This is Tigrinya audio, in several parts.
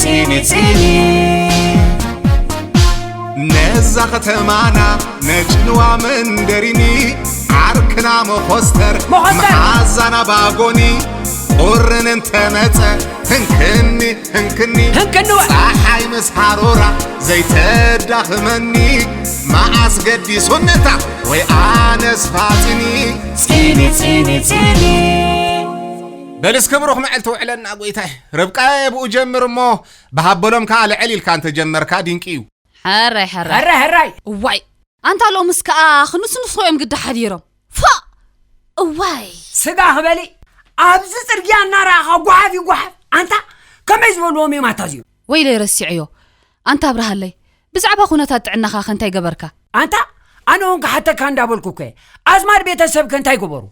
ጺኒ ጺኒ ነዛ ከተማና ነጭንዋ መንደሪኒ ዓርክና መኾስተር መኾስተር። መሓዛና ባጎኒ ቁርን እንተመጸ ህንክኒ ህንክኒ ህንክኒ ወ- ጸሓይ ምስ ሃሮራ ዘይተዳኽመኒ መዓስ ገዲሶነታ ወይ ኣነስ ፋጺኒ ጺኒ ጺኒ ጺኒ በልስ ክብሩኽ መዓልቲ ውዕለና ጎይታይ ርብቃ ብኡ ጀምር እሞ ብሃበሎም ከኣ ልዕል ኢልካ እንተጀመርካ ድንቂ እዩ። ሕራይ ሕራይ ሕራይ ሕራይ። እዋይ ኣንታ ሎምስ ከኣ ክንስንሶ እዮም ግዲ ሓዲሮም። ፋእ እዋይ ስጋ ክበሊ ኣብዚ ጽርግያ እናረኣኻ ጓሓፍ ይጓሓፍ። ኣንታ ከመይ ዝበልዎም እዮም ኣታ እዚኦም? ወይለይ ረሲዐዮ። ኣንታ ኣብርሃለይ ብዛዕባ ኩነታት ጥዕናኻ ከ እንታይ ገበርካ? ኣንታ ኣነ እውን ክሓተካ እንዳበልኩ እኮ እየ። ኣዝማድ ቤተሰብ ከ እንታይ ገበሩ?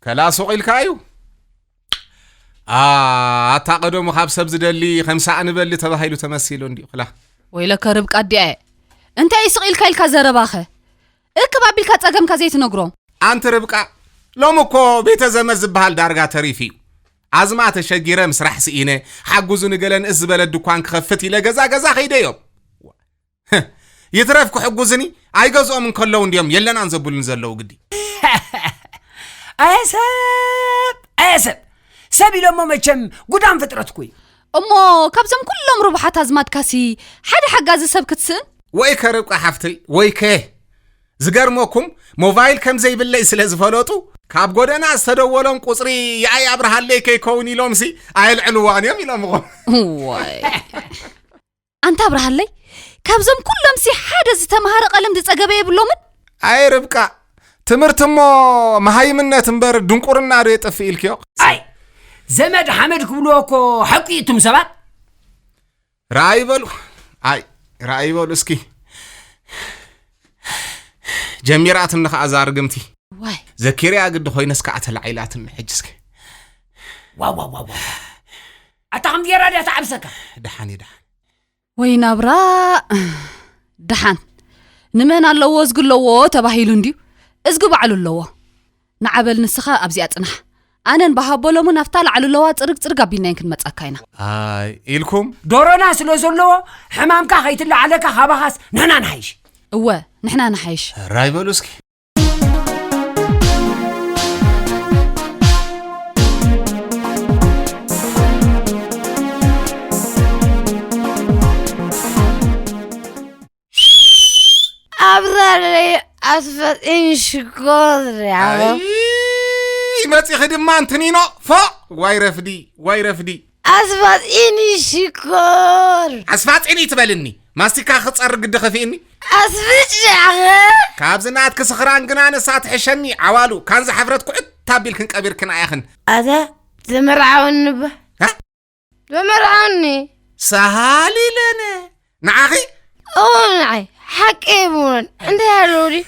ከላ ሱቕ ኢልካ እዩ። ኣታ ቀደሙ ካብ ሰብ ዝደሊ ከም ሳእኒ በሊ ተባሂሉ ተመሲሉ እንዲዩ ክላ። ወይለከ ርብቃ ኣዲኣ እየ። እንታይ ስቕ ኢልካ ኢልካ ዘረባኸ? እክብ ኣቢልካ ጸገምካ ዘይትነግሮም። ኣንቲ ርብቃ ሎም እኮ ቤተ ዘመድ ዝበሃል ዳርጋ ተሪፉ እዩ። ኣዝማ ተሸጊረ ምስራሕ ስኢነ ሓጉዙ ንገለን እስ ዝበለ ድኳን ክኸፍት ኢለ ገዛ ገዛ ከይደ እዮም። ይትረፍ ክሕጉዝኒ ኣይገዝኦም እንከለዉ እንድዮም የለናን ዘብሉን ዘለዉ ግዲ። ኣየ ሰብ ኣየ ሰብ ሰብ ኢሎሞ መቸም ጉዳም ፍጥረት ኩይ እሞ ካብዞም ኩሎም ርቡሓት ኣዝማድካሲ ሓደ ሓጋዚ ሰብ ክትስእን? ወይ ከ ርብቃ ሓፍተይ ወይ ከ ዝገርመኩም ሞባይል ከም ዘይብለይ ስለ ዝፈለጡ ካብ ጎደና ዝተደወሎም ቁፅሪ የኣይ ኣብርሃለይ ከይከውን ኢሎምሲ ኣየልዕልዋን እዮም ኢሎም ኾ ዋይ ኣንታ ኣብርሃለይ ካብዞም ኩሎምሲ ሓደ ዝተምሃረ ቀለም ዝጸገበ የብሎምን? ኣይ ርብቃ ትምህርቲ እሞ መሃይምነት እምበር ድንቁርና ዶ የጥፍእ ኢልክዮ? ኣይ ዘመድ ሓመድ ክብልዎ እኮ ሓቂ እዩ እቱም ሰባት። ርኣይ በሉ ኣይ ርኣይ በሉ እስኪ ጀሚራትኒ ኸዓ እዛ ርግምቲ ዋይ ዘኪርያ ግዲ ኮይነስ ከዓ ተላዒላትኒ ሕጂ እስኪ ዋው ዋው ዋው ዋው። ኣታ ከም ጌራ ድያ ትዓብሰካ። ደሓን እዩ ደሓን ወይ ናብራ ደሓን ንመን ኣለዎ እዝጊ ኣለዎ ተባሂሉ እንድዩ እዝጊ ባዕሉ ኣለዎ ንዓበል ንስኻ ኣብዚኣ ጽናሕ ኣነን ባሃቦሎምን ኣብታ ላዕሊ ኣለዋ ጽርግ ጽርግ ኣቢልናየን ክንመጻካ ኢና ኣይ ኢልኩም ዶሮና ስለ ዘለዎ ሕማምካ ከይትለዓለካ ካባኻስ ንሕና ንሓይሽ እወ ንሕና ንሓይሽ ራይ በሉ እስኪ ኣብራለይ ኣስፈጢን ሽኮር ርኣኹ። ኣይ፣ መጺኺ ድማ እንትኒኖ፣ ፎእ! ዋይ ረፍዲ፣ ዋይ ረፍዲ። ኣስፈጢን ሽኮር። ኣስፋጢን ይትበልኒ። ማስቲካ ክጸሪ ግዲ ከፊእኒ። ኣስፍጫኸ? ካብዚ ናትኪ ስኽራን ግና ንሳ ትሕሸኒ። ዓዋሉ፣ ካንዚ ሓፍረት ኩዕት ኣቢልክን ቀቢርክን ኣያኽን። ኣታ ትምርዓውኒ እባ። ሃ? ተመርዓኒ። ሰሃሊ ለነ። ንዓኺ? እወ ንዓይ። ሓቂ ይብሉን። እንታይ ኣለዉ ድዩ?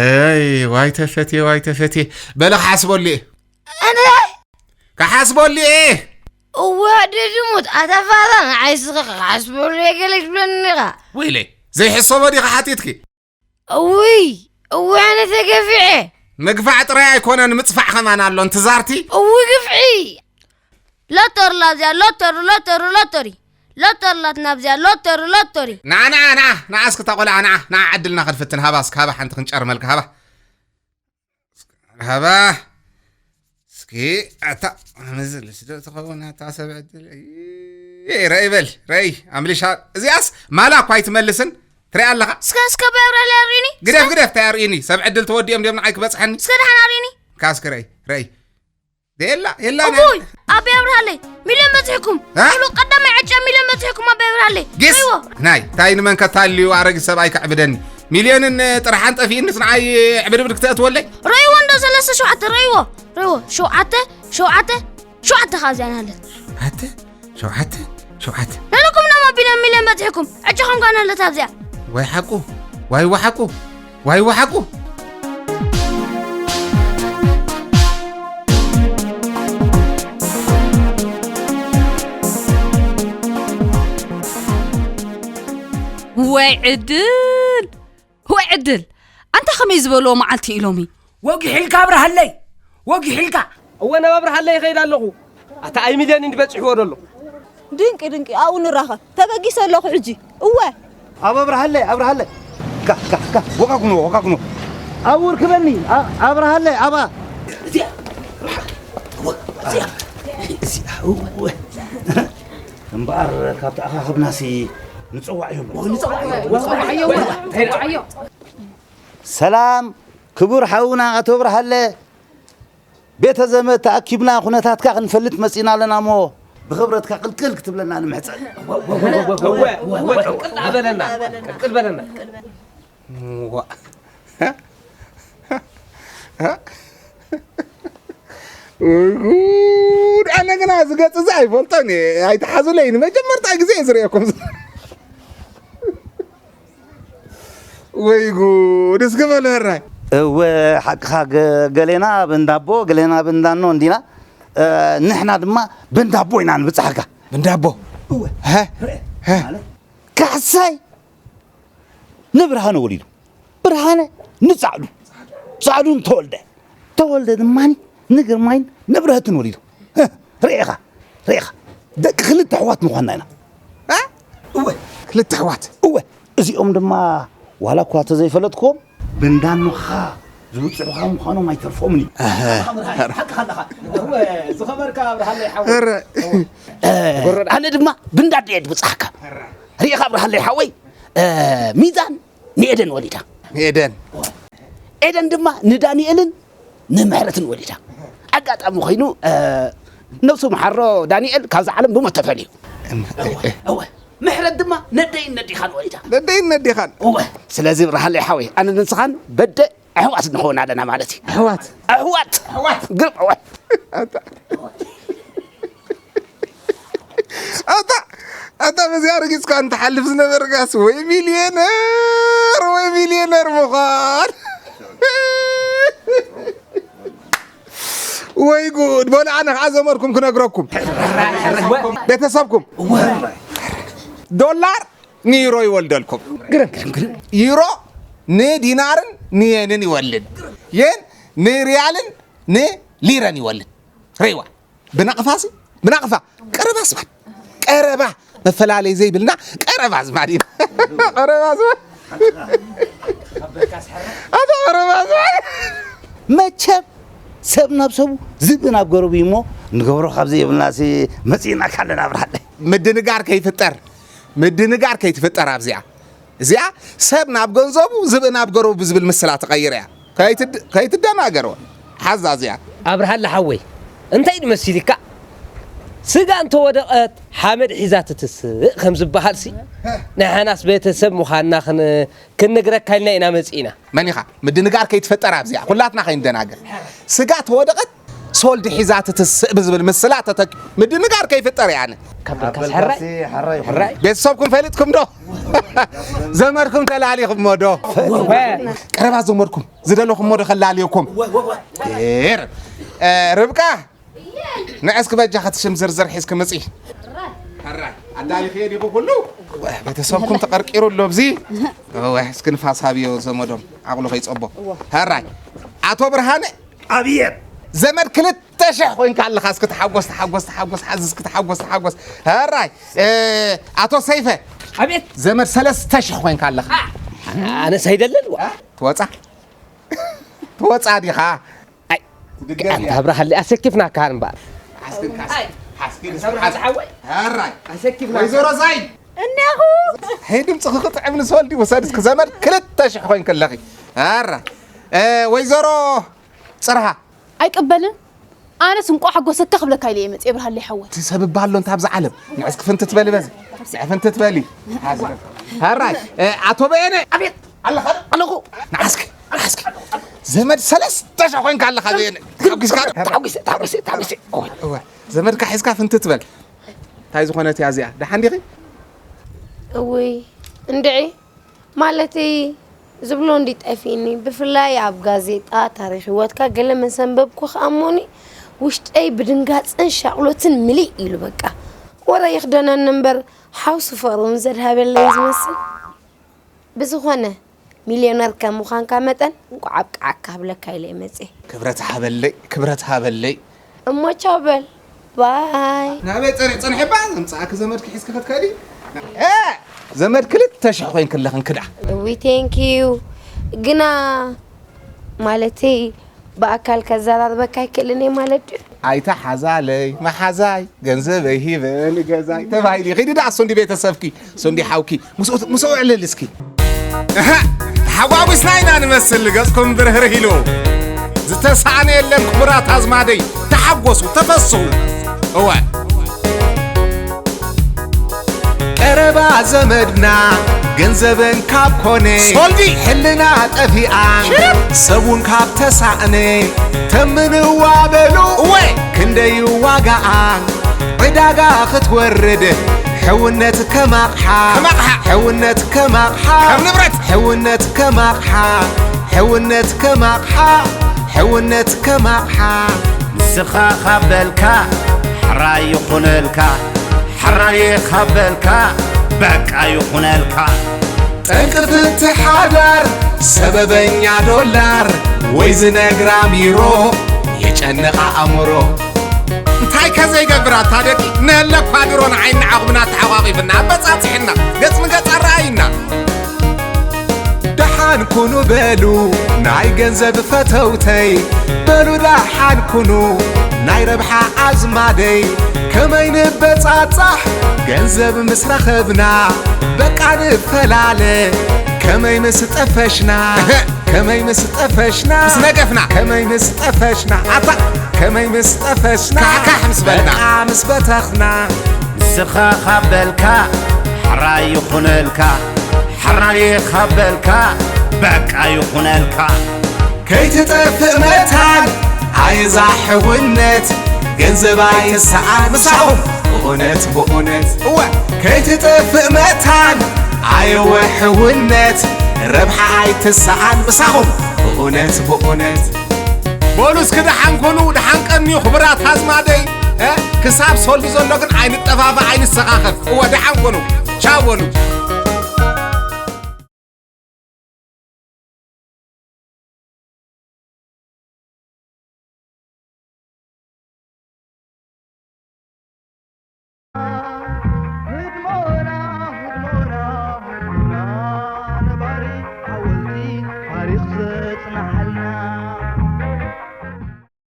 ኣይ፣ ዋይ ተፈትየ፣ ዋይ ተፈትየ። በለ ክሓስበሉ እየ። እንታይ? ክሓስበሉ እየ። እወ፣ ድድሙት፣ ኣታ ፋራ፣ ንዓይ ስኺ ክሓስበሉ እየ ገለ ትብለኒ ኢኻ። ወይለይ፣ ዘይሕሰቦ ዲኻ ሓቲትኪ? እውይ እውይ ኣነ ተገፊዐ። ምግፋዕ ጥራይ ኣይኮነን ምፅፋዕ ከማን ኣሎ እንትዛርቲ። እውይ ግፍዒ። ሎተሪ ላብዚኣ ሎተሪ ሎተሪ ሎተሪ ሎተሪ ላትና ኣብዚኣ ሎተሪ ሎተሪ። ንዓ ንዓ ንዓ ንዓ እስኪ እታ ቆልዓ ንዓ ንዓ ዕድልና ክንፍትን ሃባ እስኪ ሃባ ሓንቲ ክንጨርመልካ ሃባ ሃባ እስኪ ኣታ ምዝልሽ ዶ ትኸውን ኣታ ሰብ ዕድል ረይ በል ረይ ኣምልሻ እዚኣስ ማላ እኳ ኣይትመልስን ትሪኣ ኣለኻ እስከ እስከ በብረለ ኣርእኒ ግደፍ ግደፍ እንታይ ኣርእኒ ሰብ ዕድል ተወዲኦም ድዮም ንዓይ ክበፅሐኒ እስከ ደሓን ኣርእኒ ካስክ ረይ ረይ የላ የላ እቡይ ኣበይ ኣብርሃለይ ሚልዮን በፅሕኩም እ? ሙሉ ቀዳማይ ዕጫ ሚልዮን በፅሕኩም ኣበይ ኣብርሃለይ ጊስ ሪዎ ናይ እንታይ ንመን ከታልዩ ኣረጊት ሰብኣይ ከዕብደኒ ሚልዮንን ጥርሓን ጠፊእንስ ንዓይ ዕብድብድ ክተእትወለይ ርእይዎ እንዶ ሰለስተ ሸውዓተ ርእይዎ ርእይዎ ሸውዓተ ሸውዓተ ሸውዓተ ካብ እዚኣ ናለት ኣተ ሸውዓተ ሸውዓተ ነለኩም ናብ ኣቢሎም ሚልዮን በፂሕኩም ዕጫኹም ጋር ናለት ኣብዚኣ ዋይ ሓቁ ዋይ ወሓቁ ዋይ ወሓቁ ወይ ዕድል ወይ ዕድል ኣንታ ከመይ ዝበልዎ መዓልቲ ኢሎሚ ወጊሒልካ ኣብርሃለይ ወጊሒልካ እወ ናብ ኣብርሃለይ ይኸይድ ኣለኹ ኣታ ኣይ ሚልዮን እንዲ በፂሕዎ ደሎ ድንቂ ድንቂ፣ ኣብኡ ንራኸብ። ተበጊሰ ኣለኹ ሕጂ። እወ። ኣብ ኣብርሃለይ ኣብርሃለይ። ካ ካ ካ ወቃኩኖ ወቃኩኖ። ኣብኡ ርክበኒ። ኣ- ኣብርሃለይ ኣባ። እዚኣ እዚኣ እወ። እምበኣር ካብቲ ኣኻኽብናሲ ንጽዋዕ እዩ። ሰላም ክቡር ሓውና ኣቶ ኣብርሃለ። ቤተ ዘመድ ተኣኪብና ኩነታትካ ክንፈልጥ መጺና ኣለና እሞ ብኽብረትካ ቅልቅል ክትብለና ንምሕጸን። እወ እወ እወ ቅልቅል በለና። ቅልቅል በለና። ዋእ። ወይ ጉድ! ኣነ ግና እዚ ገጽ እዚ ኣይፈልጦን እየ። ኣይትሓዙለይ፣ ንመጀመርታ ግዜ እየ ዝርእየኩም። ወይ ጉድ! እስኪ በሉ ሕራይ። እወ ሓቅኻ፣ ገ- ገሌና ብንዳቦ ገሌና ብንዳኖ እንዲና። እ፣ ንሕና ድማ ብንዳቦ ኢና ንብጽሓካ። ብንዳቦ? እወ። ሀ? ርአ ሀ? ማለት ካሕሳይ ንብርሃነ ወሊዱ፣ ብርሃነ ንጻዕዱ፣ ጻዕዱ ንተወልደ፣ ተወልደ ድማ ንግርማይን ንብረህትን ወሊዱ። ርኤኻ ርኤኻ፣ ደቂ ክልተ ኣሕዋት ምዃንና ኢና። እ? እወ። ክልተ ኣሕዋት? እወ። እዚኦም ድማ ዋላ እኳ ተዘይፈለጥክዎም ብንዳኖኻ ዝውፅዑኻ ምዃኖም ኣይተርፎምን እዩ። ኣሀ። ሓቅኻ ኣለኻ። እወ፣ ዝኸበርካ ኣብርሃለይ ሓወይ። ኧረ። ኣነ ድማ ብንዳዲ እየ ድብፅሓካ። ርኢኻ ኣብርሃለይ ሓወይ፣ ሚዛን ንኤደን ወሊዳ። ንኤደን። ኤደን ድማ ንዳንኤልን ንምሕረትን ወሊዳ። ኣጋጣሚ ኮይኑ ነብሱ መሓሮ ዳንኤል ካብዛ ዓለም ብሞት ተፈልዩ። እወ፣ ምሕረት ድማ ነደይን ነዲኻን ወሊዳ። ነደይን ነዲኻን። እወ። ስለዚ ኣብርሃለይ ሓወይ ኣነ ንስኻን በደ ኣሕዋት ንኸውን ኣለና ማለት እዩ። ኣሕዋት። ኣሕዋት። ኣሕዋት። ግርም ኣሕዋት። ኣታ ኣታ በዚኣ ረጊፅካ እንትሓልፍ ዝነበርካስ ወይ ሚልዮነር ወይ ሚልዮነር ምዃን። ወይ ጉድ። በሉ ኣነ ከዓ ዘመድኩም ክነግረኩም። ቤተሰብኩም ዶላር ንዩሮ ይወልደልኩም። ዩሮ ንዲናርን ንየንን ይወልድ። የን ንሪያልን ንሊረን ይወልድ። ርኢዋ። ብናቕፋ ሲ ብናቕፋ ቀረባ ኣስማት። ቀረባ መፈላለይ ዘይብልና ቀረባ ኣዝማድ ኢና። ቀረባ ኣዝማድ። ኣታ ቀረባ ኣዝማድ። መቸም ሰብ ናብ ሰቡ ዝብኢ ናብ ገረቡ እዩ እሞ ንገብሮ ካብ ዘየብልና ሲ መጺእና ካለና ኣብርሃለይ። ምድንጋር ከይፍጠር ምድንጋር ከይትፍጠር ኣብዚኣ እዚኣ ሰብ ናብ ገንዘቡ ዝብኢ ናብ ገረቡ ብዝብል ምስላ ትቐይር እያ። ከይትደናገር ሓዛ እዚኣ። ኣብርሃለ ሓወይ እንታይ ድመሲልካ ስጋ እንተወደቐት ሓመድ ሒዛ ትትስእ ከም ዝበሃል ሲ ንሕናስ ቤተሰብ ምዃንና ክን ክንነግረካ ኢልና ኢና መጺእና። መን ኢኻ? ምድንጋር ከይትፈጠር ኣብዚኣ ኩላትና ከይንደናገር። ስጋ ተወደቐት ሶልዲ ሒዛ ትትስእ ብዝብል ምስላ ተተኪ ምድንጋር ከይፍጠር እየ ኣነ። ካብ በልካስ ሕራይ። ሕራይ። ቤተሰብኩም ፈሊጥኩም ዶ? ዘመድኩም ተላሊኹሞ ዶ? ቀረባ ዘመድኩም ዝደለኹሞ ዶ ከላልየኩም? ር- እ፣ ርብቃ ንዐ እስኪ በጃ ክትሽም ዝርዝር ሒዝኪ ምፂ። ሕራይ ኣዳሊኽዮ ዲኹ ኩሉ? ወ፣ ቤተሰብኩም ተቐርቂሩ ኣሎ ኣብዚ። ወ፣ እስኪ ንፋስ ሃብዮ ዘመዶም ዓቕሉ ከይፀቦ። ሕራይ ኣቶ ብርሃነ። ኣብየት። ዘመድ ክልተ ሽሕ ኮይንካ ኣለኻ እስኪ ተሓጎስ ተሓጎስ ተሓጎስ ሓዚ እስኪ ተሓጎስ ተሓጎስ። ሕራይ እ፣ ኣቶ ሰይፈ። ኣብየት። ዘመድ ሰለስተ ሽሕ ኮይንካ ኣለኻ። ኣነስ ኣይደልን። ትወፃ ትወፃ ዲኻ? ኣይ፣ ኣንታ ኣብርሃለይ ኣሰኪፍናካ እምበኣር። ሓስኪን ካስ ሓስኪን ሓወይ። ኣራይ ኣሰኪፍናካ። ወይዘሮ ዛይ። እኔኹ። ሄይ ድምፅኺ ክጥዕም ንዝበል ድዩ? ውሰድ እስኪ ዘመድ ክልተ ሽሕ ኮይንኪ ኣለኺ። ኣራ እ፣ ወይዘሮ ፅርሃ። ኣይቅበልን። ኣነስ እንቋዕ ሓጎሰካ ክብለካ ኢለ እየ መፅየ ኣብርሃለይ ሓወይ። እቲ ሰብ እባ ኣሎ እንታ ኣብዛ ዓለም። ንዕስኪ ፍንትት በሊ በዚ። ንዕ ፍንትት በሊ። ሓራይ እ፣ ኣቶ በየነ። ኣቤት። ኣለኻ ዶ? ኣለኹ። ንዓስኪ ንዓስኪ ዘመድ ሰለስተ ሸሕ ኮይንካ ኣለኻ በየነ። ተሓጒስካ ዶ? ተሓጒሰ ተሓጒሰ ተሓጒሰ። እወ፣ ዘመድካ ሒዝካ ፍንትት በል። እንታይ ዝኾነት እያ እዚኣ? ደሓን ዲኺ? እውይ እንድዒ ማለተይ ዝብሎ እንዲ ጠፊእኒ ብፍላይ ኣብ ጋዜጣ ታሪኽ ህይወትካ ገለ ምስ ኣንበብኩ ከኣ እሞኒ ውሽጠይ ብድንጋጸን ሻቕሎትን ምልእ ኢሉ በቃ ወረ ይኽደነኒ እምበር ሓውሲ ፍቕሪ እውን ዘድሃበለይ ዝመስል ብዝኾነ ሚልዮነር ከም ምዃንካ መጠን እንቋዕ ኣብቅዓካ ክብለካ ኢለ እየ መጽየ። ክብረት ሃበለይ ክብረት ሃበለይ። እሞ ቻው በል። ባይ። ናበይ ጸኒሕ ጸኒሕ እባ ዘምጻእኪ ዘመድኪ ሒዝኪ ክትከዲ? እ! ዘመድ ክልተ ሽሕ ኮይን ክለኽን ክዳ። ዊ ቴንክ ዩ። ግና ማለተይ ብኣካል ከዘራርበካ ኣይክእልን እየ ማለት ድዩ? ኣይታ ሓዛለይ መሓዛይ ገንዘበይ ሂበ ንገዛይ ተባሂሉ እዩ። ኺዲ ደኣ እሱ እንዲ ቤተሰብኪ እሱ እንዲ ሓውኪ ምስኡ ምስኡ ዕልል እስኪ። እህ፣ ተሓጓጒስና ኢና ንመስል ገጽኩም ብርህርህ ኢሉ። ዝተሳእነ የለን ክቡራት ኣዝማደይ፣ ተሓጎሱ፣ ተፈስሑ። እወ። ቀረባ ዘመድና ገንዘበን ካብ ኮነ ሶልዲ። ሕልና ጠፊኣን ሽርብ። ሰቡን ካብ ተሳእነ ተምንዋ በሉ እወ። ክንደዩ ዋጋኣ ዕዳጋ ክትወርድ ሕውነት ከማቕሓ ከማቕሓ። ሕውነት ከማቕሓ ከም ንብረት። ሕውነት ከማቕሓ ሕውነት ከማቕሓ ሕውነት ከማቕሓ ንስኻ ካብ በልካ ሕራይ ይኹነልካ፣ ሕራይ ካብ በልካ በቃ ይኹነልካ። ጠንቂ ፍትሕ ሓዳር ሰበበኛ ዶላር ወይ ዝነግራ ሚሮ የጨንቕ ኣእምሮ። እንታይ ከ ዘይገብር ኣታ ደቂ ነለ እኳ ድሮ ንዓይ ንዓኹምና ተሓቋቒፍና ኣበጻጺሕና ገጽ ንገጽ ኣረኣይና። ደሓን ኩኑ በሉ ናይ ገንዘብ ፈተውተይ በሉ ደሓን ኩኑ ናይ ረብሓ ኣዝማደይ ከመይ ንበጻጻሕ ገንዘብ ምስ ረኸብና በቃ ንፈላለ ከመይ ምስ ጠፈሽና ከመይ ምስ ጠፈሽና ምስ ነገፍና። ከመይ ምስ ጠፈሽና ኣታ ከመይ ምስ ጠፈሽና ካሕካሕ ምስ በልና። በቃ ምስ በተኽና ንስኻ ካብ በልካ ሕራይ ይኹነልካ፣ ሕራይ ካብ በልካ በቃ ይኹነልካ። ከይትጠፍእ መታን ኣየዛ ሕውነት ገንዘብ ኣይትሰኣን ምሳኹም ብእውነት ብእውነት እወ። ከይትጠፍእ መታን ኣየወ ሕውነት ረብሓ ኣይትሰኣን ምሳኹም ብእውነት ብእውነት። በሉ እስኪ ደሓን ኩኑ፣ ደሓን ቀንዩ ክቡራት ኣዝማደይ። እ፣ ክሳብ ሶልዲ ዘሎ ግን ኣይንጠፋፋእ፣ ኣይንሰኻኸፍ። እወ ደሓን ኩኑ። ቻው በሉ።